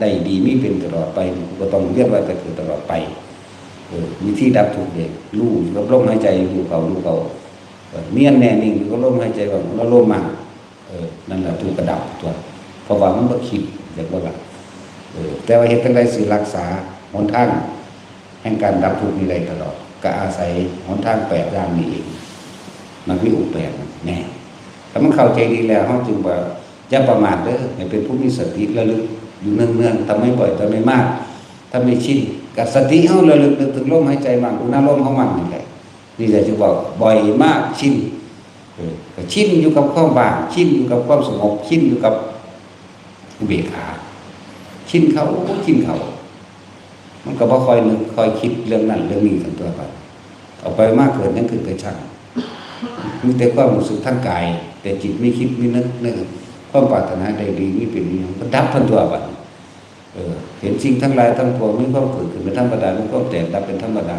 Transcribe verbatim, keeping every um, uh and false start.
ได้ดีมีเป็นตลอดไป กูก็ต้องเวียนว่ายตายเกิดตลอดไป เออ วิธีดับทุกข์เนี่ย รู้อยู่กับลมหายใจ รู้เข้า รู้เข้า เออ เนียนแน่นิ่งอยู่กับลมหายใจ ว่ามันลมมา เออ นั่นแหละทุกข์ก็ดับตัว เพราะว่ามันบ่คิด อยากบ่ละ เออ แต่ว่าเฮ็ดจั่งใดสิรักษาหนทาง แห่งการดับทุกข์นี้ได้ตลอด ก็อาศัยหนทางแปดอย่างนี้เอง มันมีองค์แปดแน่ ถ้ามันเข้าใจดีแล้ว เฮาจึงว่าอย่าประมาทเด้อ ให้เป็นผู้มีสติระลึกอยู่เนืองๆ ทำให้บ่อย ทำให้มาก ทำให้ชิน กับสติเฮาระลึกนึกถึงลมหายใจมั่ง อุณาโลมเฮามั่งนี่แหละ นี่แหละจึงว่าบ่อยมาก ชิน เออ ก็ชินอยู่กับความว่าง ชินอยู่กับความสงบ ชินอยู่กับอุเบกขา ชินเข้า ชินเข้า มันก็บ่ค่อยนึกค่อยคิดเรื่องนั้นเรื่องนี้กันตัวไป เอาไปมากเกิดยังขึ้นไปช่าง มีแต่ความรู้สึกทางกาย แต่จิตไม่คิดไม่นึกนึก ความปรารถนาได้ดีมีเป็นอย่างก็ดับทันตัวบัดนี้ เออ เห็นสิ่งทั้งหลายทั้งปวงมีความเกิดขึ้นเป็นธรรมดา มีความแตกดับเป็นธรรมดา